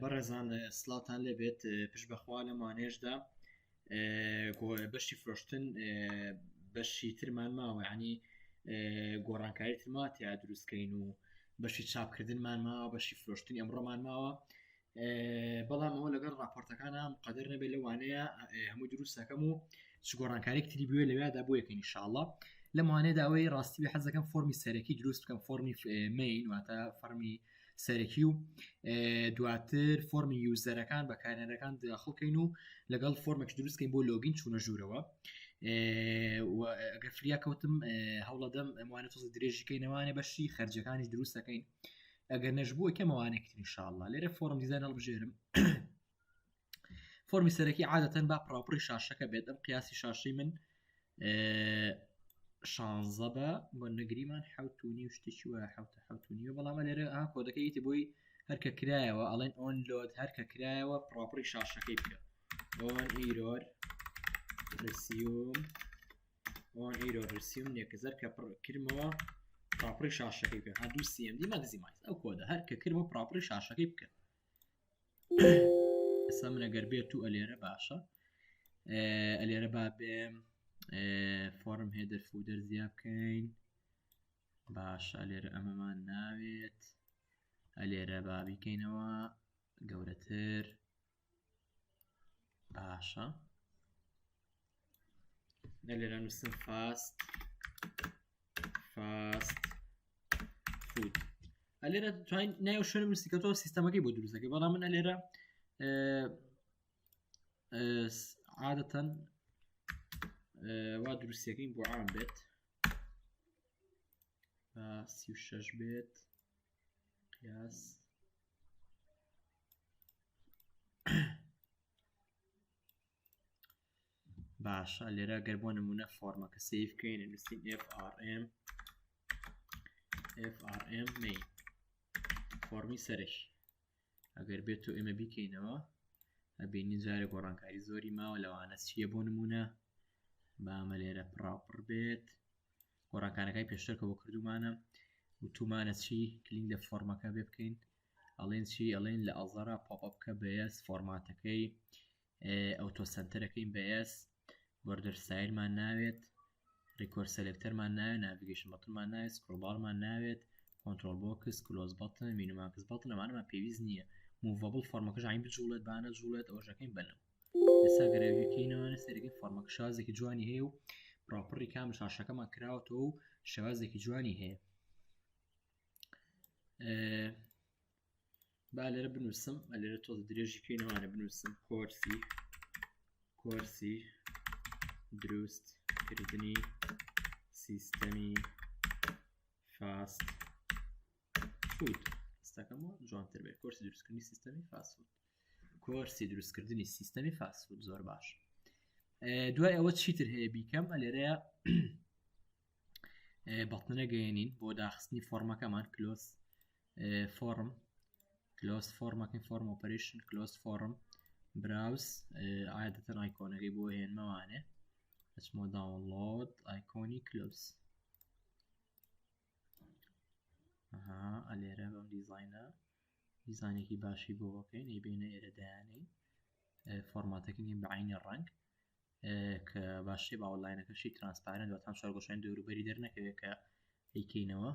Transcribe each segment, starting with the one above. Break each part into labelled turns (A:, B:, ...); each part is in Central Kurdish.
A: بەڕێزان سڵاوتان لێبێت پشت بەخوا لەم وانەیەشدا بەشی فرۆشتن بەشی ترمان ماوە ینی گۆڕانکاری ترما تیا دروستکەین و بەشی چاپکردنمان ماوە بەشی فرۆشتنی ئەمڕۆمان ماوە بەڵام ئەوە لەگەڵ راپۆرتەکانە قەدەر نەبێت لەوانەیە هەموو دروستەکەم و چ گۆڕانکارێک تری بوێ لەوێدا بۆ یەکەین ئینشاءاللە لەم وانەیەدا ئەوەی ڕاستی بێ حەزەکەم فۆرمی سەرەکی دروست بکەم فۆرمی main واتە فەرمی سەرەکی و دواتر فۆرمی user ەکان بەکارهێنەرەکان داخڵکەین و لەگەڵ فۆرمێک دروستکەین بۆ login چوونە ژوورەوە ئەگەر فریا کەوتم هەوڵەدەم ئەموانە تۆزە درێژیکەینەوانێ بەشی خەرجەکانیش دروست دەکەین ئەگەر نەشبووە کەمەوانێک تر ئینشاءاللە لێرە form design هەڵبژێرم فۆرمی سەرەکی عادەتەن با پڕاوپڕی شاشەکە بێت ئەم قیاسی شاشەی من شانزە بە بۆ نەگریمان حوت و نیو شتێکی وایە حوتە حوت و نیوە بەڵام لێرە ئا کۆدەکە یتی بۆی هەرکە کرایەوە ئەڵێن on load هەرکە کرایەوە پڕاپڕی شاشەکەی بکە on error resume on error resume نێکزەر کە پڕ کرمەوە پڕاپڕی شاشەکەی بکە هەردوو cmd maximize ئەو کۆدە هەر کە کرمەوە پڕاپڕی شاشەکەی بکە ئێستا من ئەگەر بێت و ئەلێرە باشە ئەلێرە با بێم form header footer زیا بکەین باشە لێرە ئەمەمان ناوێت ئەلێرە با بیکەینەوە گەورەتر باشە لێرە نووسم fast fast food ئەلێرە توانین ناو شوێن نووسی کە تۆ سیستەمەکەی بۆ دروستەکەی بەڵام من ئەلێرە عادەتەن وا دروستەکەین بۆ عام بێت 36 بێت قیاس باشە لێرە گەر بۆ نمونە فۆرمەکە save بکەین نووسین FRM FRM main فۆرمی سەرەکی ئەگەر بێت و ئێمە بیکەینەوە ئەبینین جارێ گۆڕانکاری زۆری ماوە لەوانە چییە بۆ نمونە بامە لێرە پڕاوپڕ بێت گۆڕانکارەکەی پێشتر کە بۆ کردومانە وتومانە چی کلینگ لە فۆرمەکە بێ بکەین ئەڵێن چی ئەڵێن لە other ا pop بکە بە yes فۆرماتەکەی auto center ەکەین بە yes border style مان ناوێت record selector مان ناوێت navigation button مان ناوێت scroll bar مان ناوێت control box close button minimize button ئەمانەمان پێویست نییە movable فۆرمەکەش عین بجوڵێت بانە جوڵێت ئەوەشەکەین بەنەوە ئێستا گەرەویکەینەوە سەرەکەی فۆرمەکە شازێکی جوانی هەیە و پراپڕی کام شاشەکەمان کراوەتەوە و شێوازێکی جوانی هەیە با لێرە بنووسم لێرە تۆز درێژی کەینەوانە بنووسم کۆرسی کۆرسی دروست کردنی سیستەمی fast food ئێستاکەمەوە جوانتر بێت کۆرسی دروستکردنی سیستەمی fast food کۆرسی دروستکردنی سیستەمی fast food زۆر باش دوای ئەوە چیتر هەیە بیکەم ئەلێرەیە button ە گەێنین بۆ داخستنی فۆرمەکەمان close form close فۆرمەکەی form operation close form browse عادەتەن icon ەکەی بۆ هێنمەوانێ ئەچمەوە download icon ی close ئەها ئەلێرە بەم دیزینە دیزانێکی باشی بۆ بکەین ئی بینە ئێرە دایانەی فۆرماتەکەی بە عینی ڕەنگ کە باشی outline ەکەشی transparent واتان چوارگۆشەی دەوروبەری دەرنەکەوێت کە ئەیکەینەوە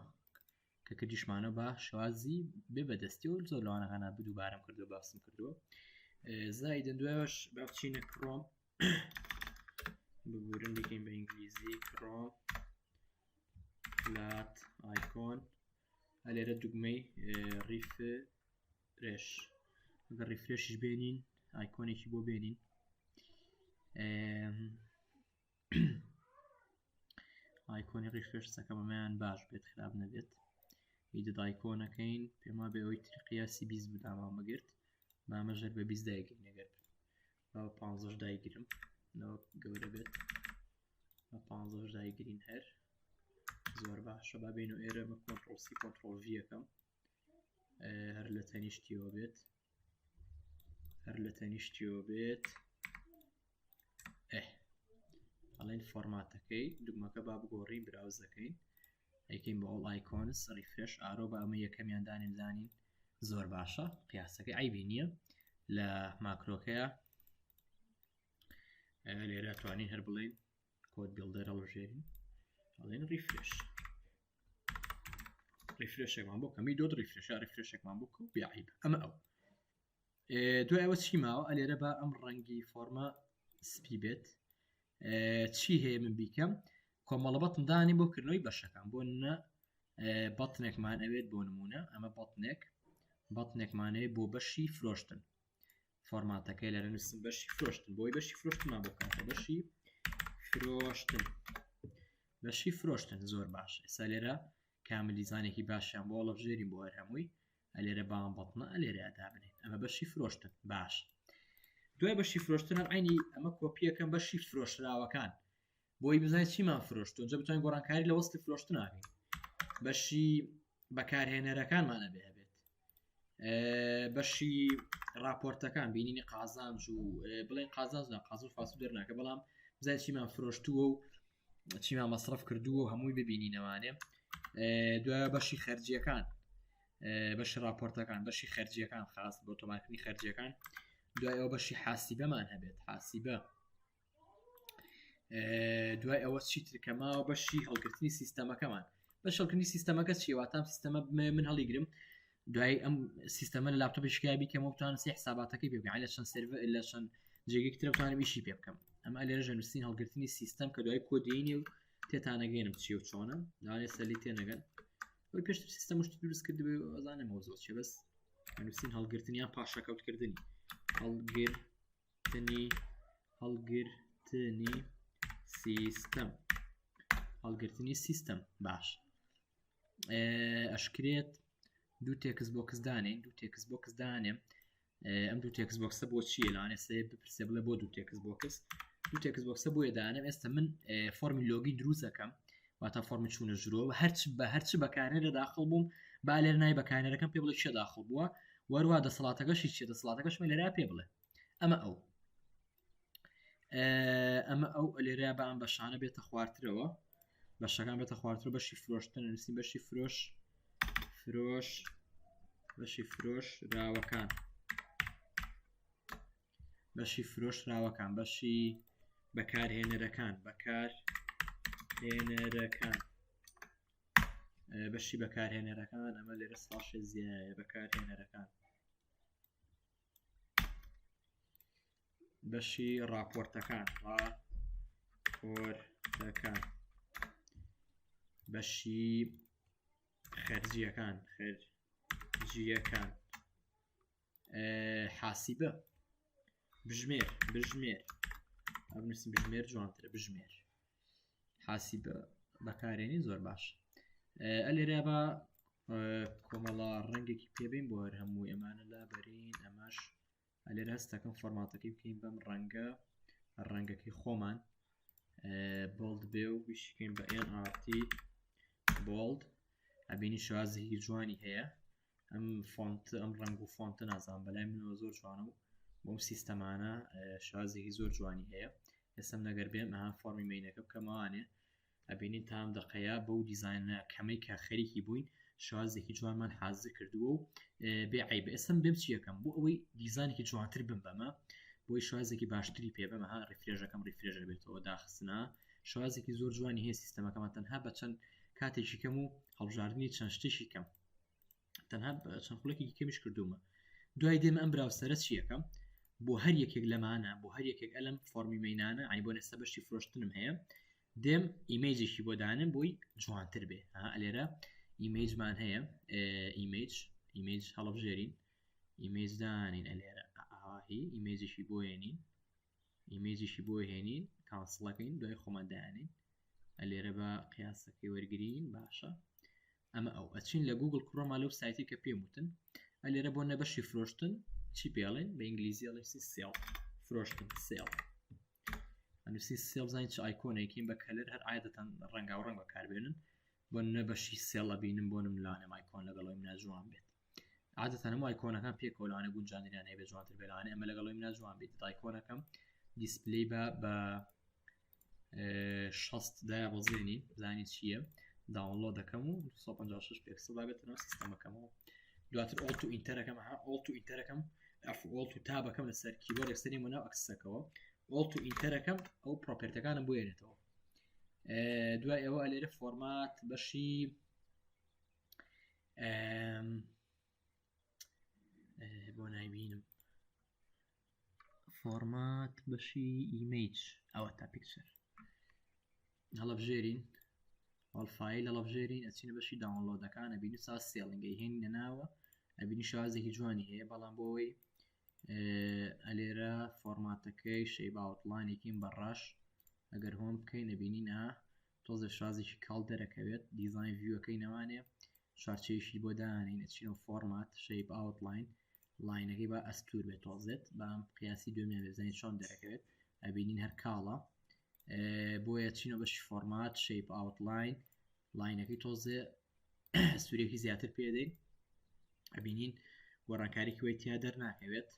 A: کە کردیشمانە بە شێوازی بێ بەدەستی و زۆر لەوانەکانە بدووبارەم کردو باسم کردووە زایدن دوایش با بچینە کڕۆم ببورن بیکەین بە ئینگلیزی Chrome flat icon ئەلێرە دوگمەی refresh ئەگەر refresh یش بێنین icon ێکی بۆ بێنین icon ی refresh سەکەمەمیان باش بێت خراپ نەبێت edit icon ەکەین پێما بێ ئەوەی تری قیاسی 20 بدامان بگرت بامەژەر بە 20 دایگرین ئەگەر با 15 دایگرم نەوەک گەورە بێت بە 15 دایگرین هەر زۆر باشە با بین و ئێرە بە control C control V یەکەم هەر لە تەنیشتیەوە بێت هەر لە تەنیشتیەوە بێت ئەڵێن فۆرماتەکەی دوگمەکە با بگۆڕین browse ەکەین ئەیکەین بە all icons refresh arrow بە ئەمە یەکەمیان دانێن زانین. زۆر باشە قیاسەکەی عیبی نییە لە ماکرۆکەیە لێرە توانین هەر بڵێن code builder هەڵبژێرین ئەڵێن refresh refresh ێکمان بۆ کەمی dot refresh ە refresh ێکمان بۆ کە بێعیب ئەمە ئەو دوای ئەوە چی ماوە ئەلێرە بە ئەم ڕەنگی فۆرمە سپی بێت چی هەیە من بیکەم کۆمەڵە button دانی بۆ کردنەوەی بەشەکان بۆ نە button ێکمان ئەوێت بۆ نمونە ئەمە button ێک button ێکمانەیە بۆ بەشی فرۆشتن فۆرماتەکەی لە نووسم بەشی فرۆشتن بۆی بەشی فرۆشتنمان بۆ کاتە بەشی فرۆشتن بەشی فرۆشتن زۆر باش ئێستا لێرە کامل دیزانێکی باشیان بۆ هەڵەبژێرین بۆ هەر هەمووی ئەلێرە باوان button ە ئەلێرە دابنێن ئەمە بەشی فرۆشتن باش دوای بەشی فرۆشتن هەر عینی ئەمە کۆپیەکەم بەشی فرۆشراوەکان بۆی بزانین چیمان فرۆشتون جە بتوانین گۆڕانکاری لە وەستی فرۆشتن ناکەین بەشی بەکارهێنەرەکانمان ئەبێ هەبێت بەشی راپۆرتەکان بینینی قازانج و بڵێن قازانج نا قازانج فاس دەرناکە بەڵام بزانین چیمان فرۆشتووە و چیمان مەسرەف کردووە و هەمووی ببینینەوانێ دوای بەشی خەرجیەکان بەشی راپۆرتەکان بەشی خەرجیەکان خاست بۆ تۆمارکردنی خەرجیەکان دوای ئەو بەشی حاسیبەمان هەبێت حاسیبە دوای ئەوە چیتر کە ماوە بەشی هەڵگرتنی سیستەمەکەمان بەش هەڵکردنی سیستەمەکە چی واتام سیستەمە بمێ من هەڵیگرم دوای ئەم سیستەمە لە لاپتۆپی شکابی کەمەوە بتوانم سی حساباتەکەی پێ بکەم لە چەند سێرڤەر لە چەند جێگەی تر بتوانم ئیشی پێ بکەم ئەمە لێرە ژەنووسین هەڵگرتنی سیستەم کە دوای کۆدینی و تێتانەگەێنم چی و چۆنە لەوانێ سەلی تێنەگەن ئەوی پێشتر سیستەم شتی دروست کردبێ ئەزانم ئەو زۆر چیە بەس نووسین هەڵگرتن یان پاشەکەوتکردنی هەڵگر تنی هەڵگرتنی سیستەم هەڵگرتنی سیستەم باش ئەشکرێت دوو text box دانێن دوو text box دانێم ئەم دوو text box ە بۆ چییە لەوانێ سێ بپرسێ بڵێ بۆ دوو text box دوو text box ە بۆیە دانێم ئێستا من فۆرمی login دروست دەکەم واتە فۆرمی چوونە ژورەوە هەرچ بە هەرچ بەکارێنەر داخڵ بووم با لێر نای بەکارێنەرەکەم پێ بڵێ چێ داخڵ بووە وەروە دەسەڵاتەکەشی چێ دەسەڵاتەکەشمە لێرا پێ بڵێ ئەمە ئەو ئەمە ئەو لێرە بە ئەم بەشانە بێتە خوارترەوە بەشەکان بێتە خوارتر بەشی فرۆشتن نووسین بەشی فرۆش فرۆش بەشی فرۆش راوەکان بەشی فرۆش راوەکان بەشی بەکارهێنەرەکان بەکار هێنەرەکان بەشی بەکارهێنەرەکان ئەمە لێرە سڵاشێ زیایە بەکارهێنەرەکان بەشی ڕاپۆرتەکان ڕاپۆرتەکان بەشی خەرجیەکان خەرجیەکان حاسیبە بژمێر بژمێر ئەبنووسم بژمێر جوانترە بژمێر حاسیبە بەکارێنی زۆر باش ئەلێرە بە کۆمەڵە ڕەنگێکی پێبین بۆ هەر هەموو ئێمانە لا بەرین ئەمەش ئەلێرە هەستەکەم فۆرماتەکەی بکەین بەم ڕەنگە ڕەنگەکەی خۆمان bold بێ و بیشکەین بە NRT bold ئەبینی شێوازێکی جوانی هەیە ئەم font ئەم ڕەنگ و font ە نازان بەلای منەوە زۆر جوانە و بۆم سیستەمانە شازێکی زۆر جوانی هەیە ئێستا نەگەر بێم ئەها فۆرمی main ەکە بکەمەوانێ ئەبینین تام دقەیە بەو دیزینە کەمەی کە خەریکی بووین شازێکی جوانمان حازر کردووە و بێ عیب ئێسم بێم چیەکەم بۆ ئەوەی دیزانێکی جوانتر بم بەمە بۆی شازێکی باشتری پێ بەمە ها refresh ەکەم refresh ە بێتەوە داخستنا شازێکی زۆر جوانی هەیە سیستەمەکەمان تەنها بە چەند کاتێکی کەم و هەڵبژاردننی چەند شتێکی کەم تەنها چەند خولەکێکی کەمیش کردومە دوای دێمە ئەم browser ە چیەکەم بۆ هەر یەکێک لەمانە بۆ هەر یەکێک ئەلم فۆرمی main انە ئەی بۆ نێستا بەشی فرۆشتنم هەیە دێم image ێکی بۆ دانم بۆی جوانتر بێ لێرە image مان هەیە image image هەڵبژێرین image دانین ئەلێرە ئاهی image ێکی بۆ هێنین image ێکی بۆ هێنین cancel ەکەین دوای خۆمان دانین لێرە بە قیاسەکەی وەرگین باشە ئەمە ئەو ئەچین لە Google Chrome ا لەو سایتی کە پێم وتن ئەلێرە بۆ نەبەشی فرۆشتن چی پێڵێن بە ئینگلیزی ئەڵێسی sale فرۆشتن sale ئەنووسی sale زانین چ icon ێکین بە color هەر عادەتەن ڕەنگا و ڕەنگ بەکاربێنن بۆ نەبەشی sale ئەبینم بۆ نم لانێم icon لەگەڵی منە جوان بێت عادەتەن هەموو icon ەکان پێکەوە لەوانە گونجاندنیان هەیە بێ جوانتر بێ لەوانەیە ئەمە لەگەڵی منە جوان بێت icon ەکەم display بە بە 60 دایە بەزێنین زانی چییە download دەکەم و 156 پێکسڵ بابێتە ناو سیستەمەکەمەوە. دواتر Alt و Enter ەکەم ها Alt و Enter ەکەم ئەف Alt و Tab ەکەم لەسەر کیبۆرد یەکسەری بۆ ناو Access ەکەوە Alt و Enter ەکەم ئەو property ەکانم بۆ ێنێتەوە دوای ئەوە لێرە format بەشی بۆ نایبینم format بەشی image ئەوە تا picture هەڵەبژێرین all file هەڵەبژێرین ئەچینە بەشی download ەکان ئەبینی سا ceiling ەی هێنینە ناوە ئەبینی شازێکی جوانی هەیە بەڵام بۆ ئەوەی ئەلێرە format ەکەی shape outline ێکیم بە ڕەش ئەگەر home بکەین ئەبینین ئا تۆزێ شازێکی کاڵ دەرەکەوێت design view ەکەی نەوانێ چوارچێویشی بۆ دانین ئەچینەوە format shape outline line ەکەی با ئەستور بێت تۆزێت بام قیاسی دومیان بزانین چۆن دەرەکەوێت ئەبینین هەر کاڵە بۆیە چینە بەشی format shape outline line ەکەی تۆزێ سوورێکی زیاتر پێدەین ئەبینین گۆڕانکاری کوێی تیا دەرناکەوێت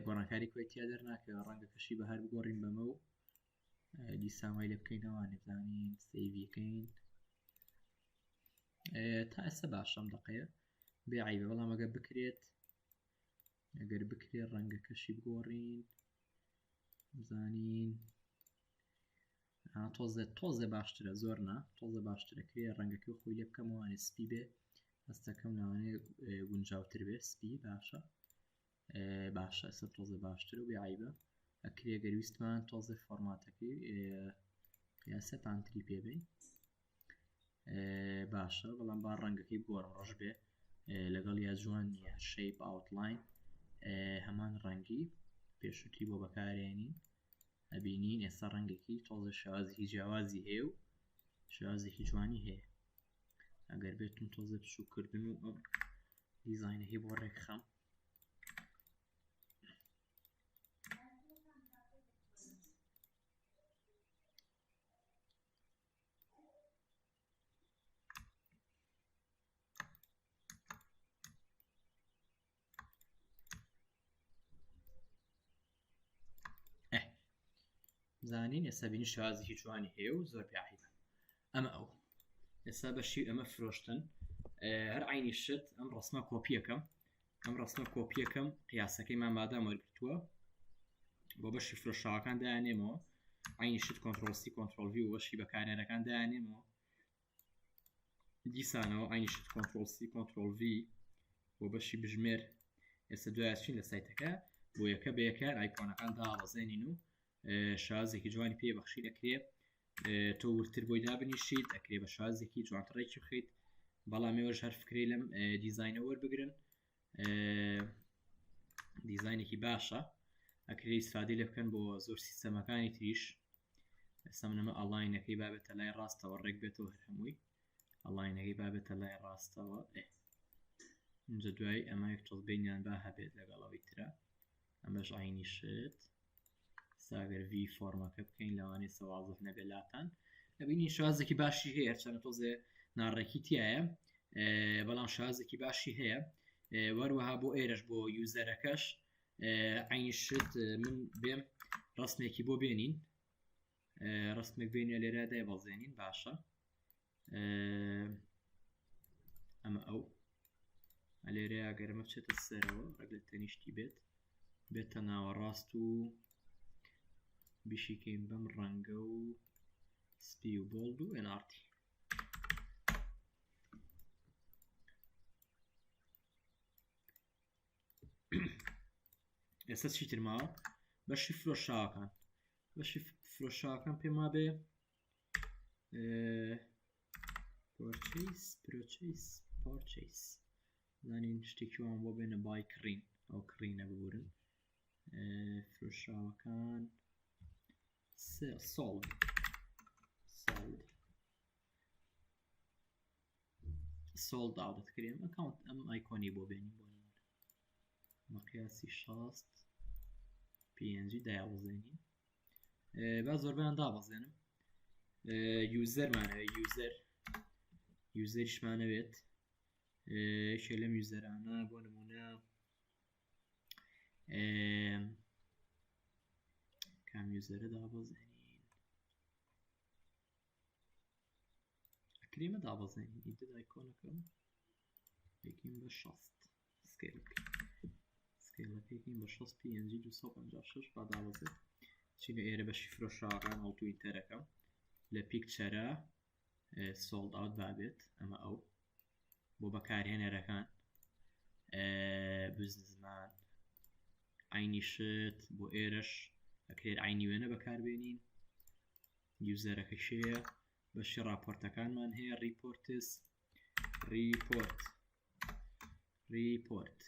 A: گۆڕانکاری کوێی تیا دەرناکەوێت ڕەنگە کەشی بە هەر بگۆڕین بەمە و دیسان وای لێ بکەینەوە نەزانین save یەکەین تا ئێستا باشم دقەیە بێ عیبە بەڵام ئەگەر بکرێت ئەگەر بکرێت ڕەنگەکەشی بگۆڕین بزانین تۆزێ تۆزێ باشترە زۆر نا تۆزە باشترە کرێ ڕەنگەکە خۆی لێ بکەمەوانێ سپی بێ هەستەکەم لەوانەیە گونجاوتر بێ سپی باشە باشە ئێستا تۆزێ باشتر و بێ عیبە ئەکرێ گەر ویستمان تۆزێ format ەکەی قیاسە پانتری پێ بین باشە بەڵام با ڕەنگەکەی بگۆڕم ڕەش بێ لەگەڵ یا جوان نییە shape outline هەمان ڕەنگی پێشووتی بۆ بەکارێنین ئەبینین ئێستا ڕەنگێکی تۆزە شێوازێکی جیاوازی هەیە و شێوازێکی جوانی هەیە ئەگەر بێتم تۆزە بچووکردن و ئەم دیزینەکەی بۆ ڕێکخەم زانین ئێستا بینی شازێکی جوانی هەیە و زۆر پێعیبە ئەمە ئەو ئێستا بەشی ئەمە فرۆشتن هەر عینی شت ئەم ڕسمە کۆپیەکەم ئەم ڕسمە کۆپیەکەم قیاسەکەی مان مادام وەرگتووە بۆ بەشی فرۆشاوەکان دایانێمەوە عینی شت control C control V و بەشی بەکارێنەکان دایانێمەوە دیسانەوە عینی شت control C control V بۆ بەشی بژمێر ئێستا دوای چین لە سایتەکە بۆ یەکە بە یەکە icon ەکان دابەزێنین و شازێکی جوانی پێ بەخشی دەکرێ تۆ ورتر بۆی دابنیشیت ئەکرێ بە شازێکی جوانتڕێکی بخیت بەڵام ئێوەش هەر فکرەی لەم دیزینە وەربگرن دیزینێکی باشە ئەکرێ ئیسفادەی لێ بکەن بۆ زۆر سیستەمەکانی تریش ئێستا منەمە align ەکەی بابێتە لای ڕاستەوە ڕێک بێتەوە هەر هەمووی align ەکەی بابێتە لای ڕاستەوە ئێ اینجا دوای ئەمە یەک تۆز بینیان با هەبێت لەگەڵ ئەوەی ترە ئەمەش عینی شت ساگەر ڤی فۆرمەکە بکەین لەوانەیە سەوازح نەبێت لاتان ئەبینی شازێکی باشی هەیە هەرچەنە تۆزێ ناڕێکی تایە بەڵام شازێکی باشی هەیە وەروەها بۆ ئێرەش بۆ user ەکەش عینی شت من بێم ڕسمێکی بۆ بێنین ڕسمێک بێنە لێرە دای بەڵزێنین باشە ئەمە ئەو لێرەیە گەرمە بچێتە سەرەوە ڕێک لە تەنیشتی بێت بێتە ناوەڕاست و بیشیکەین بەم ڕەنگە و سپی و bold و NRT ئێستا چیتر ماوە بەشی فرۆشاوەکان بەشی فرۆشاوەکان پێم وابێ purchase purchase purchase زانین شتێکی وان بۆ بێنە buy کڕین ئەو کڕینە ببورن فرۆشراوەکان sold sold sold out دەکرێن account ئەم icon ی بۆ بێنین بۆ نمونە مقیاسی 60 PNG دایاوەزێنین با زۆربیان دابەزێنم user مانەوێت user user یشمانەوێت یەکێ لەم user انە بۆ نمونە کام user ە دابەزێنین ئەکرێمە دابەزێنین edit icon ەکەم. یەکین بە 60 scale ەکەی scale ەکەی بە 60 PNG 256 با دابەزێت. چینە ئێرە بەشی فرۆشراوەکان Alt و Enter ەکەم لە picture ە sold out بابێت. ئەمە ئەو بۆ بەکارهێنەرەکان بزنزمان عینی شت بۆ ئێرەش ئەکرێت عینی وێنە بەکاربێنین. user ەکە شەیە بەشی راپۆرتەکانمان هەیە reports report report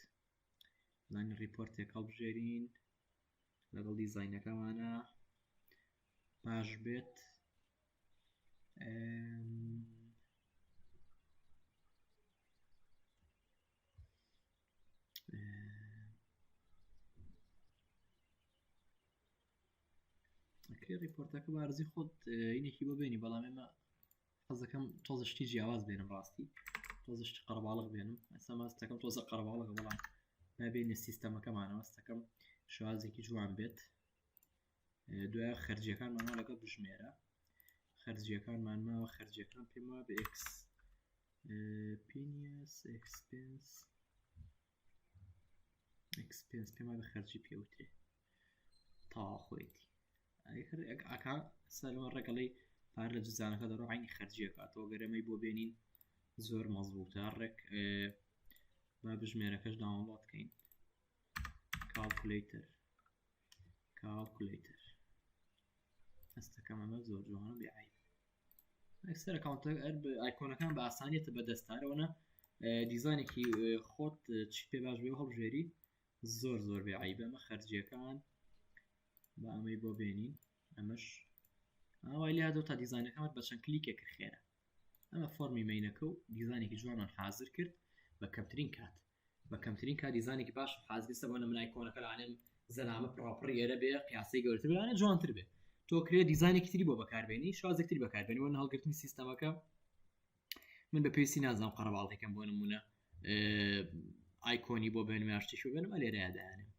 A: زانی report ێک هەڵبژێرین لەگەڵ دیزاینەکەمانە باش بێت. ئەکرێ report ەکە بارزی خۆت اینێکی بۆ بێنی، بەڵام ئێمە حەزەکەم تۆزە شتی جیاواز بێنم، ڕاستی تۆزە شتی قەرەباڵغ بێنم. ئێستا ماستەکەم تۆزە قەرەباڵغە، بەڵام نابێنە سیستەمەکەمانەوە، هەستەکەم شێوازێکی جوان بێت. دوای خەرجیەکانمان ماوە لەگەڵ بژمێرە خەرجیەکانمان ماوە، خەرجیەکان پێم وایە بە ئێکس پینیەس expense expense پێم وایە بە خەرجی پێوترێ تا خۆیەتی. ئەکا سەرەوە ڕێگەڵی پار لە جزانەکە دەڕۆ عینی خەرجیەکاتەوە. گەرەمەی بۆ بێنین زۆر مەزبوطە ڕێک. با بژمێرەکەش download کەین. calculator calculator هەستەکەم ئەمە زۆر جوانە بێ عیب. ئەکسەر ئەکاونتە ئایکۆنەکان بە ئاسانیەتە بەدەستارەوەە دیزانێکی خۆت چی پێ باش بێ هەڵبژێری زۆر زۆر بێ عیبە. ئەمە خەرجیەکان بە ئەمەی بۆ بێنین. ئەمەش ئاوای لێ هاتەوە تا دیزانەکەمت بە چەند کلیکێک خێرا. ئەمە فۆرمی main ەکە و دیزانێکی جوانمان حاضر کرد بە کەمترین کات، بە کەمترین کات دیزانێکی باش حاضر بۆ نمونای کۆنەکە لانێم زەلامە پڕاپڕی ئێرە بێ قیاسی گەورەتر بێ جوانتر بێ. تۆ کرێ دیزانێکی تری بۆ بەکاربێنی، شازێک تری بەکاربێنی. وەن هەڵگرتنی سیستەمەکە من بە پێویستی نازانم قەرەباڵغیکەم بۆ نمونە ئایکۆنی بۆ بێنم یا شتێکی بێنم، ئەلێرەیە دانێم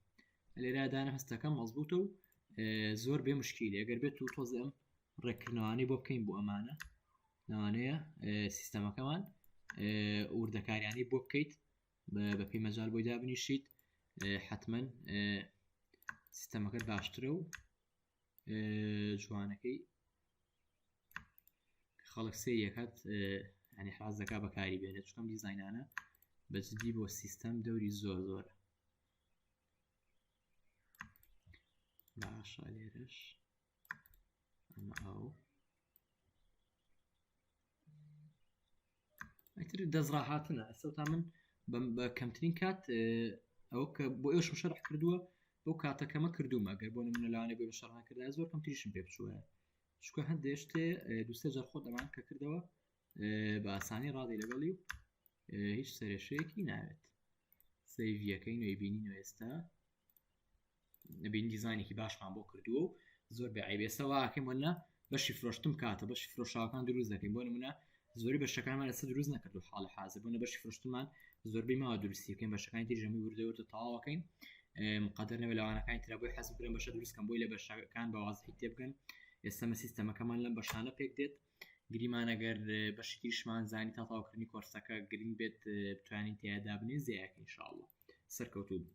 A: لێرە دانە هەستەکەم مەزبوتە و زۆر بێ مشکیلە. ئەگەر بێت و تۆزێ ئەم ڕێککردنەوانەی بۆ بکەین بۆ ئەمانە لەوانەیە سیستەمەکەمان وردەکاریانی بۆ بکەیت بە پێی مەجال بۆی دابنیشیت، حتمما سیستەمەکە باشترە و جوانەکەی خەڵک سەیرەکات ینی حاز دەکا بەکاری بێنێت، چونکە دیزاینانە بە جدی بۆ سیستەم دەوری زۆر زۆرە. باشە لێرەش ئەمە ئەو ئیتر دەستڕاهاتنە. ئەسە تا من بە کەمترین کات ئەو کە بۆ ئێوەشم شەرح کردووە بۆ کاتەکەمە کردوومە. ئەگەر بۆ نمونە لەوانەیە بۆ شەرح نەکردایە زۆر کەمتریشم پێ بچووە، چونکە هەندێک شتێ دووسێ جار خۆت ئەمان کە کردەوە بە ئاسانی ڕادی لەگەڵی و هیچ سەرێشەیەکی ناوێت. save یەکەی نوێی بینینەوە ئێستا نبین دیزانێکی باشمان بۆ کردووە و زۆر بێ عیب. ئێستا واکەین وەنە بەشی فرۆشتم کاتە بەشی فرۆشاوەکان دروست دەکەین. بۆ نمونە زۆری بەشەکانمان لەسەر دروست نەکردو حاڵی حاضر بۆ بەشی فرۆشتمان زۆربەی ماوە دروستی بکەین، بەشەکانی تری ژەمی وردە وردە تەواوەکەین. مقدر نەبێت لەوانەکانی ترا بۆی حەز بکرێن بەشە دروست کەم بۆی لە بەشەکان بە وازحی تێبگەن. ئێستا مە سیستەمەکەمان لەم بەشانە پێک دێت. گریمان ئەگەر بەشی تریشمان زانی تا تەواوکردنی کۆرسەکە گرنگ بێت بتوانین تێدا بنێن زیایەکە ئینشاءاللە. سەرکەوتوو بن.